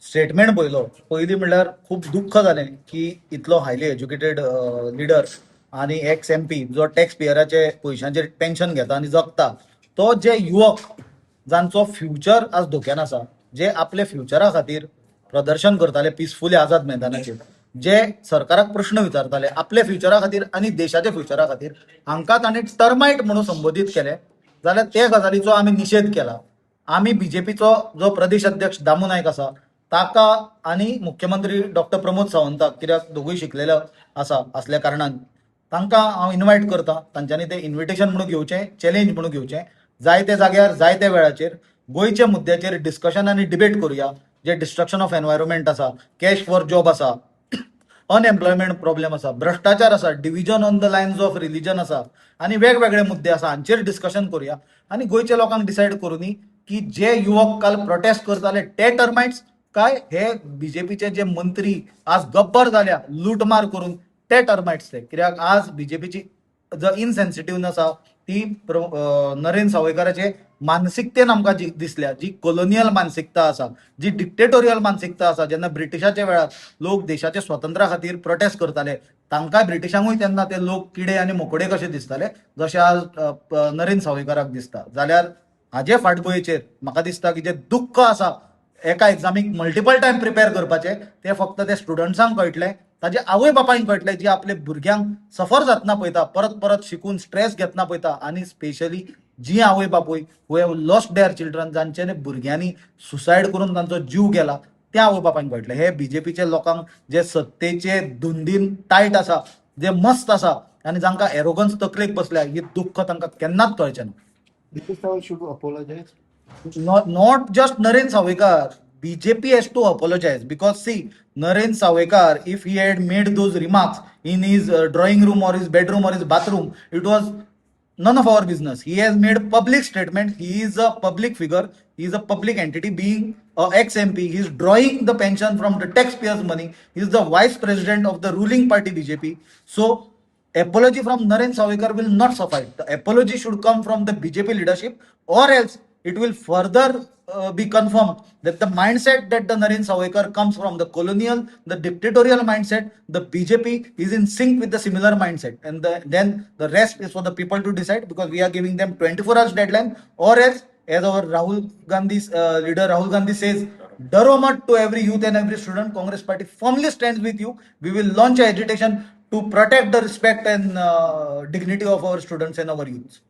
Statement पळयलो, पयलीं म्हणल्यार खूब दुख्ख जालें की इतलो हायली एज्युकेटेड लिडर आनी एक्स एमपी जो टॅक्स पेयराचे पयशांचेर पेन्शन घेता आनी जगता, तो जे युवक जांचो फ्युचर आज धोक्यान आसा, जे आपले फ्युचरा खातीर प्रदर्शन करताले पिसफुली आझाद मैदानाचेर, जे सरकाराक प्रश्न विचारताले आपल्या फ्युचरा खातीर आनी देशाच्या फ्युचरा खातीर, हांकां तांणी टर्मायट म्हणून संबोधीत केले जाल्यार ते गजालीचो आमी निशेध केला. आमी बीजेपीचो जो प्रदेश अध्यक्ष दामू नायक आसा ताका आनी मुख्यमंत्री डॉक्टर प्रमोद सावंताक, कित्याक दोगूय शिकलेले आसा आसल्या कारणान तांकां हांव इनवायट करता, तांच्यांनी तें इन्विटेशन म्हणून घेवचें, चॅलेंज म्हणून घेवचें, जाय त्या जाग्यार जाय त्या वेळाचेर गोंयच्या मुद्द्याचेर डिस्कशन आनी डिबेट करुया. जे डिस्ट्रक्शन ऑफ एनवायरमेंट आसा, कॅश फॉर जॉब आसा, अनएम्प्लॉयमेंट प्रॉब्लेम आसा, भ्रष्टाचार आसा, division on the lines of religion आसा आनी वेगवेगळे मुद्दे आसा, हांचेर डिस्कशन करुया आनी गोंयच्या लोकांक डिसायड करुनी की जे युवक काल प्रोटेस्ट करताले ते टर्मायट्स काय हे बीजेपीचे जे मंत्री आज गब्बर जाल्या लुटमार करून ते टर्मायट्स ते. कित्याक आज बीजेपीची जो इनसेन्सिटिवनेस आसा ती नरेंद्र सावयकाराचे मानसिकतेन आमकां जी दिसल्या, जी कोलोनियल मानसिकता आसा, जी डिक्टेटोरियल मानसिकता आसा, जेन्ना ब्रिटिशाच्या वेळार लोक देशाच्या स्वातंत्र्या खातीर प्रोटेस्ट करताले, तांकां ब्रिटिशांकूय तेन्ना ते लोक किडे आनी मोकोडे कशे दिसताले, जशे आज नरेंद्र सावयकाराक दिसता. जाल्यार हाजे फाटभुंयेचेर म्हाका दिसता की जे दुख्ख आसा एका एग्जामीक मल्टिपल टायम प्रिपेर करपाचें, तें फक्त ते स्टुडंट्सांक कळटलें, ताजे आवय बापायक कळटलें, जी आपले भुरग्यांक सफर जातना पळयता, परत परत शिकून स्ट्रेस घेतना पळयता, आनी स्पेशली जी आवय बापूय who have lost their children, जांच्यानी भुरग्यांनी सुसायड करून तांचो जीव गेला, त्या आवय बापायक कळटलें. हे बीजेपीचे लोकांक जे सत्तेचे धुंदीन टायट आसा, जे मस्त आसा आनी जांकां एरोगन्स तकलेक बसल्या, ही दुख्ख तांकां केन्नाच कळचें ना. Mr. Sawant should apologize. Not just Naren Sawaikar, BJP has to apologize because, see, Naren Sawaikar, if he had made those remarks in his drawing room or his bedroom or his bathroom, it was none of our business. He has made public statement. He is a public figure. He is a public entity, being a ex-MP. He is drawing the pension from the taxpayers' money. He is the vice president of the ruling party BJP. So apology from Naren Sawaikar will not suffice. The apology should come from the BJP leadership, or else it will further be confirmed that the mindset that the Naren Sawaikar comes from, the colonial, the dictatorial mindset, the BJP is in sync with the similar mindset. And then the rest is for the people to decide, because we are giving them 24 hours deadline, or else, as our Rahul Gandhi's leader Rahul Gandhi says, "डरो मत" to every youth and every student. Congress party firmly stands with you. We will launch an agitation to protect the respect and dignity of our students and our youths.